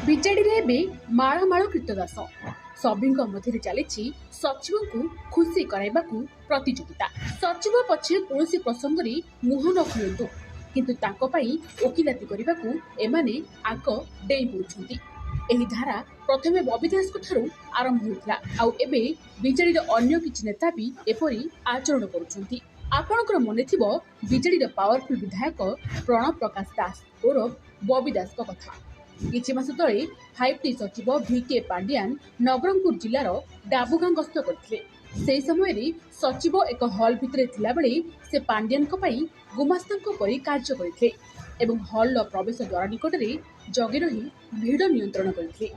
ବିଜେଡିରେ ଏବେ ମାଳ ମାଳ କ୍ରୀତଦାସ। ସଭିଙ୍କ ମଧ୍ୟରେ ଚାଲିଛି ସଚିବଙ୍କୁ ଖୁସି କରାଇବାକୁ ପ୍ରତିଯୋଗିତା। ସଚିବ ପଛେ କୌଣସି ପ୍ରସଙ୍ଗରେ ମୁହଁ ନ ଖୋଲନ୍ତୁ, କିନ୍ତୁ ତାଙ୍କ ପାଇଁ ଓକିଲାତି କରିବାକୁ ଏମାନେ ଆଗ ଡେଇଁ ପଡୁଛନ୍ତି। ଏହି ଧାରା ପ୍ରଥମେ ବବି ଦାସଙ୍କ ଠାରୁ ଆରମ୍ଭ ହୋଇଥିଲା, ଆଉ ଏବେ ବିଜେଡିର ଅନ୍ୟ କିଛି ନେତା ବି ଏପରି ଆଚରଣ କରୁଛନ୍ତି। ଆପଣଙ୍କର ମନେଥିବ ବିଜେଡିର ପାୱାରଫୁଲ ବିଧାୟକ ପ୍ରଣବ ପ୍ରକାଶ ଦାସ ଓରଫ ବବି ଦାସଙ୍କ କଥା। କିଛି ମାସ ତଳେ ଫାଇଭ୍ ଟି ସଚିବ ଭି କେ ପାଣ୍ଡିଆନ ନବରଙ୍ଗପୁର ଜିଲ୍ଲାର ଡାବୁଗାଁ ଗସ୍ତ କରିଥିଲେ। ସେହି ସମୟରେ ସଚିବ ଏକ ହଲ୍ ଭିତରେ ଥିଲାବେଳେ ସେ ପାଣ୍ଡିଆନଙ୍କ ପାଇଁ ଗୁମାସ୍ତାଙ୍କ ପରି କାର୍ଯ୍ୟ କରିଥିଲେ ଏବଂ ହଲ୍ର ପ୍ରବେଶ ଦ୍ୱାର ନିକଟରେ ଜଗି ରହି ଭିଡ଼ ନିୟନ୍ତ୍ରଣ କରିଥିଲେ।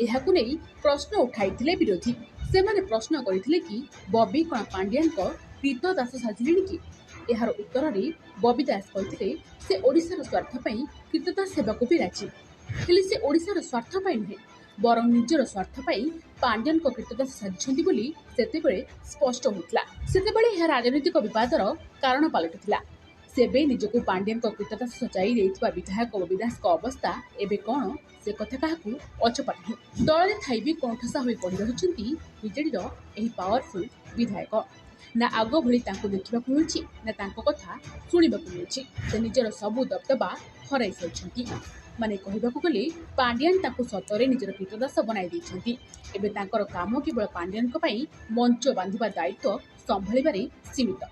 ଏହାକୁ ନେଇ ପ୍ରଶ୍ନ ଉଠାଇଥିଲେ ବିରୋଧୀ। ସେମାନେ ପ୍ରଶ୍ନ କରିଥିଲେ କି ବବି କ'ଣ ପାଣ୍ଡିଆନଙ୍କ କ୍ରୀତଦାସ ସାଜିଲେଣି କି? ଏହାର ଉତ୍ତରରେ ବବି ଦାସ କହିଥିଲେ, ସେ ଓଡ଼ିଶାର ସ୍ୱାର୍ଥ ପାଇଁ କ୍ରୀତଦାସ ହେବାକୁ ବି ରାଜି। ହେଲେ ସେ ଓଡ଼ିଶାର ସ୍ୱାର୍ଥ ପାଇଁ ନୁହେଁ, ବରଂ ନିଜର ସ୍ୱାର୍ଥ ପାଇଁ ପାଣ୍ଡିଆନଙ୍କ କ୍ରୀତଦାସ ସାଜିଛନ୍ତି ବୋଲି ସେତେବେଳେ ସ୍ପଷ୍ଟ ହୋଇଥିଲା। ସେତେବେଳେ ଏହା ରାଜନୈତିକ ବିବାଦର କାରଣ ପାଲଟିଥିଲା। ସେବେ ନିଜକୁ ପାଣ୍ଡିଆନଙ୍କ କ୍ରୀତଦାସ ସଜାଇ ଦେଇଥିବା ବିଧାୟକ ବବି ଦାସଙ୍କ ଅବସ୍ଥା ଏବେ କ'ଣ, ସେ କଥା କାହାକୁ ଅଛପା ନାହିଁ। ଦଳରେ ଥାଇ ବି କୋଣଠାସା ହୋଇ ପଡ଼ି ରହିଛନ୍ତି ବିଜେଡିର ଏହି ପାୱାରଫୁଲ ବିଧାୟକ। ନା ଆଗ ଭଳି ତାଙ୍କୁ ଦେଖିବାକୁ ମିଳୁଛି, ନା ତାଙ୍କ କଥା ଶୁଣିବାକୁ ମିଳୁଛି। ସେ ନିଜର ସବୁ ଦବଦବା ହରାଇ ସାରିଛନ୍ତି। ମାନେ କହିବାକୁ ଗଲେ ପାଣ୍ଡିଆନ ତାଙ୍କୁ ସତରେ ନିଜର କ୍ରୀତଦାସ ବନାଇ ଦେଇଛନ୍ତି। ଏବେ ତାଙ୍କର କାମ କେବଳ ପାଣ୍ଡିଆନଙ୍କ ପାଇଁ ମଞ୍ଚ ବାନ୍ଧିବା ଦାୟିତ୍ୱ ସମ୍ଭାଳିବାରେ ସୀମିତ।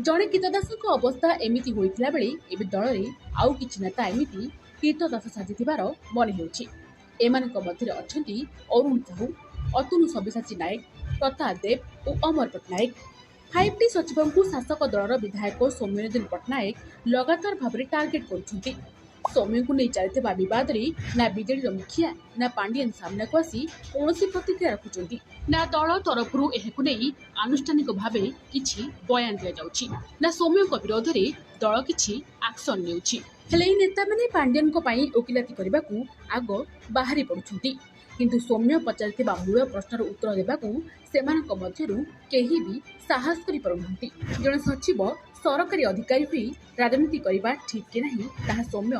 ଜଣେ କ୍ରୀତଦାସଙ୍କ ଅବସ୍ଥା ଏମିତି ହୋଇଥିଲା ବେଳେ ଏବେ ଦଳରେ ଆଉ କିଛି ନେତା ଏମିତି କ୍ରୀତଦାସ ସାଜିଥିବାର ମନେ ହେଉଛି। ଏମାନଙ୍କ ମଧ୍ୟରେ ଅଛନ୍ତି ଅରୁଣ ସାହୁ, ଅତନୁ ସବ୍ୟସାଚୀ ନାୟକ, ପ୍ରତାପ ଦେବ ଓ ଅମର ପଟ୍ଟନାୟକ। ଫାଇଭ୍ ଟି ସଚିବଙ୍କୁ ଶାସକ ଦଳର ବିଧାୟକ ସୌମ୍ୟରଞ୍ଜନ ପଟ୍ଟନାୟକ ଲଗାତାର ଭାବରେ ଟାର୍ଗେଟ କରୁଛନ୍ତି। ସୌମ୍ୟଙ୍କୁ ନେଇ ଚାଲିଥିବା ବିବାଦରେ ନା ବିଜେଡିର ମୁଖିଆ ନା ପାଣ୍ଡିଆନ ସାମ୍ନାକୁ ଆସି କୌଣସି ପ୍ରତିକ୍ରିୟା ରଖୁଛନ୍ତି, ନା ଦଳ ତରଫରୁ ଏହାକୁ ନେଇ ଆନୁଷ୍ଠାନିକ ଭାବେ କିଛି ବୟାନ ଦିଆଯାଉଛି, ନା ସୌମ୍ୟଙ୍କ ବିରୋଧରେ ଦଳ କିଛି ଆକ୍ସନ ନେଉଛି। ହେଲେ ଏହି ନେତାମାନେ ପାଣ୍ଡିଆନଙ୍କ ପାଇଁ ଓକିଲାତି କରିବାକୁ ଆଗ ବାହାରି ପଡୁଛନ୍ତି, କିନ୍ତୁ ସୌମ୍ୟ ପଚାରିଥିବା ମୂଳ ପ୍ରଶ୍ନର ଉତ୍ତର ଦେବାକୁ ସେମାନଙ୍କ ମଧ୍ୟରୁ କେହି ବି ସାହସ କରିପାରୁନାହାନ୍ତି। ଜଣେ ସଚିବ ସରକାରୀ ଅଧିକାରୀ ହୋଇ ରାଜନୀତି କରିବା ଠିକ୍ କି ନାହିଁ, ତାହା ସୌମ୍ୟ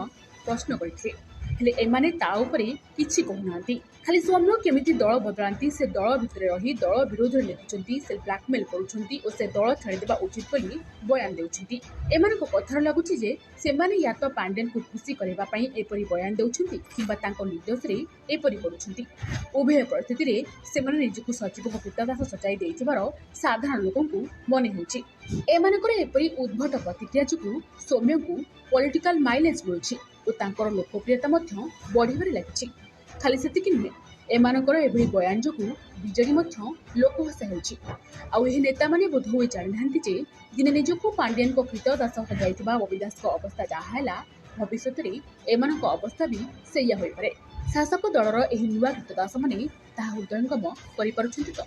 ପ୍ରଶ୍ନ କରିଥିଲେ। ହେଲେ ଏମାନେ ତା ଉପରେ କିଛି କହୁନାହାନ୍ତି। ଖାଲି ସୌମ୍ୟ କେମିତି ଦଳ ବଦଳାନ୍ତି, ସେ ଦଳ ଭିତରେ ରହି ଦଳ ବିରୋଧରେ ଲେଖୁଛନ୍ତି, ସେ ବ୍ଲାକମେଲ କରୁଛନ୍ତି ଓ ସେ ଦଳ ଛାଡ଼ିଦେବା ଉଚିତ ବୋଲି ବୟାନ ଦେଉଛନ୍ତି। ଏମାନଙ୍କ କଥାରୁ ଲାଗୁଛି ଯେ ସେମାନେ ୟା ତ ପାଣ୍ଡିଆନଙ୍କୁ ଖୁସି କରିବା ପାଇଁ ଏପରି ବୟାନ ଦେଉଛନ୍ତି କିମ୍ବା ତାଙ୍କ ନିର୍ଦ୍ଦେଶରେ ଏପରି କରୁଛନ୍ତି। ଉଭୟ ପରିସ୍ଥିତିରେ ସେମାନେ ନିଜକୁ ସଚିବଙ୍କ କ୍ରୀତଦାସ ସଜାଇ ଦେଇଥିବାର ସାଧାରଣ ଲୋକଙ୍କୁ ମନେ ହେଉଛି। ଏମାନଙ୍କର ଏପରି ଉଦ୍ଭଟ ପ୍ରତିକ୍ରିୟା ଯୋଗୁଁ ସୌମ୍ୟଙ୍କୁ ପଲିଟିକାଲ ମାଇଲେଜ ମିଳୁଛି ଓ ତାଙ୍କର ଲୋକପ୍ରିୟତା ମଧ୍ୟ ବଢ଼ିବାରେ ଲାଗିଛି। ଖାଲି ସେତିକି ନୁହେଁ, ଏମାନଙ୍କର ଏଭଳି ବୟାନ ଯୋଗୁଁ ବିଜେଡି ମଧ୍ୟ ଲୋକହସା ହେଉଛି। ଆଉ ଏହି ନେତାମାନେ ବୋଧହୁଏ ଜାଣିନାହାନ୍ତି ଯେ ଦିନେ ନିଜକୁ ପାଣ୍ଡିଆନଙ୍କ କ୍ରୀତଦାସ ସଜାଇଥିବା ବବି ଦାସଙ୍କ ଅବସ୍ଥା ଯାହା ହେଲା, ଭବିଷ୍ୟତରେ ଏମାନଙ୍କ ଅବସ୍ଥା ବି ସେଇଆ ହୋଇପାରେ। ଶାସକ ଦଳର ଏହି ନୂଆ କ୍ରୀତଦାସମାନେ ତାହା ହୃଦୟଙ୍ଗମ କରିପାରୁଛନ୍ତି ତ?